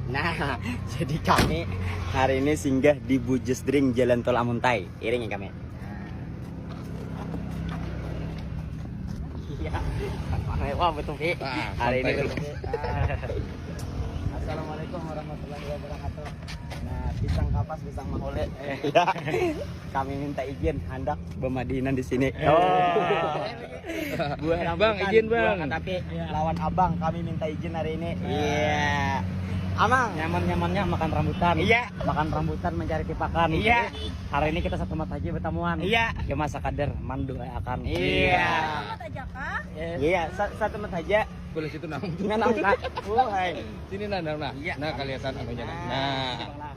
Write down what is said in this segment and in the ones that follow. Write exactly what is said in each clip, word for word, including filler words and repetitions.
Nah, jadi kami hari ini singgah di Bujes Drink, Jalan Tol Amuntai. Iringi kami. Iya, tanpa mewah betul Pi. Nah, hari ini santai. Betul Pi. Nah. Assalamualaikum warahmatullahi wabarakatuh. Nah, pisang kapas, pisang mahule. Ya. Kami minta izin, handak bemadinan di sini. Eh. Oh. Buah rambutan, izin, Bang. Buah katapi. Iya. Lawan abang kami minta izin hari ini. Iya. Amang. Nyaman-nyamannya makan rambutan. Iya. Makan rambutan mencari tipakan. Iya. Hari ini kita satumat haja betamuan. Iya. Cuma sekadar mendoakan. Iya. Satumat aja kah? Iya, sa- satumat haja. Boleh situ nang. Nang kah? Oh, hai. Sini nah, nah, nah. Iya. Nah, kelihatan anunya nah. Nah. Nah.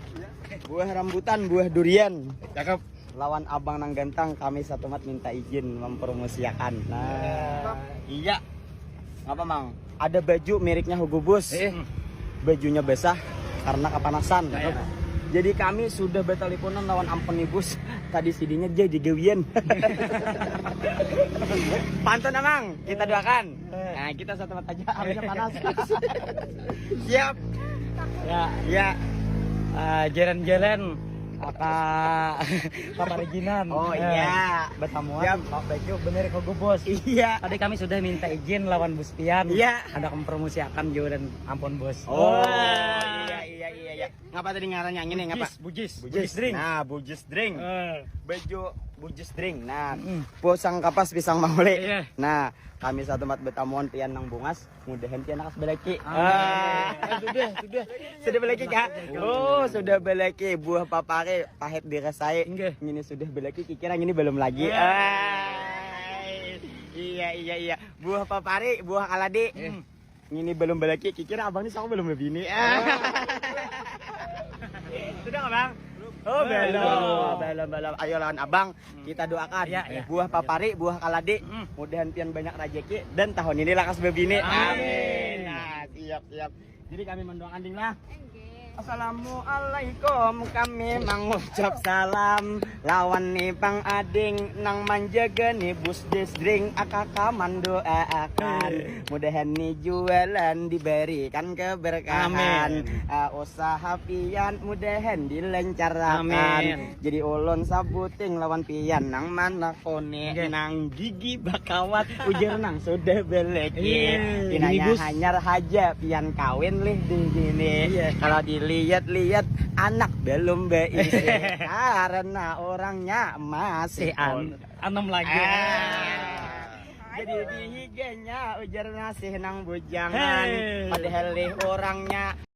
Buah rambutan, buah durian. Cakep. Lawan abang nang gantang, kami satumat minta izin mempromosiakan. Nah. Iya. Ngapa, Mang? Ada baju mereknya Hugo Boss. Eh. Bajunya basah karena kepanasan. Iya. Jadi kami sudah berteleponan lawan ampun nih, Bos. Tadi sidinya jadi gawian. Pantun, Amang. Kita doakan. Nah, kita satumat aja, apinya panas. Siap. Ya. Ya. Eh, jeren-jeren, Kak, Kak Parijinan. Oh, eh, iya. Betamuan, siap. Pak Bejo, bener kok gue, Bos. Iya. Tadi kami sudah minta izin lawan Bos Pian. Iya. Ada mempromosiakan juga dan ampun, Bos. Oh, wah. Iya, iya, iya, iya. Ngapa tadi ngarannya ini, ngapa? Bujis, Bujis. Bujis. Bujis drink. Nah, Bujis drink. Eh. Bejo Bujis drink. Nah, mm-mm. Pisang kapas, pisang mahule. Iya. Nah, kami satumat betamuan pian nang bungas. Mudahan pian lakas balaki. Amin. Ah. Eh, sudah, sudah. Sudah balaki, Kak? Oh, sudah balaki. Buah papari pahit dirasai. Nggih. Ngini sudah balaki, kikira ngini belum lagi. Eh. Ai. Iya, iya, iya. Buah papari, buah kaladi. Eh. Ngini belum balaki, kikira abang ni sama belum bebini. Ah. Sudah, Abang? Oh, belum. Belum. Belum, belum. Ayo lawan abang. Kita doakan. Iya, iya. Buah papari, buah kaladi. Mm. Mudahan pian banyak rajaki dan tahun ini lakas bebini. Amin. Amin. Nah, siap, siap. Jadi kami mendoakan ding lah. Enggih. Assalamualaikum, kami mengucap salam lawan ni pang ading nang manjaga ni Bujis drink, akaka mendoakan. Hei. Mudahan ni jualan diberikan keberkahan. Amin. Ah, usaha pian mudahan dilancarkan. Amin. Jadi ulun sabuting lawan pian nang manakuni. Nggih. Nang gigi bakawat, ujar nang sudah beleki. Iya. Pinanya bos. Hanyar haja pian kawin lih di sini. Iya. Kalau dilihat-lihat anak belum beisi. Karena orangnya masih an- anam lagi. Ah. Jadi dihiganya ujar masih nang bujangan. Hei. Padahal lih orangnya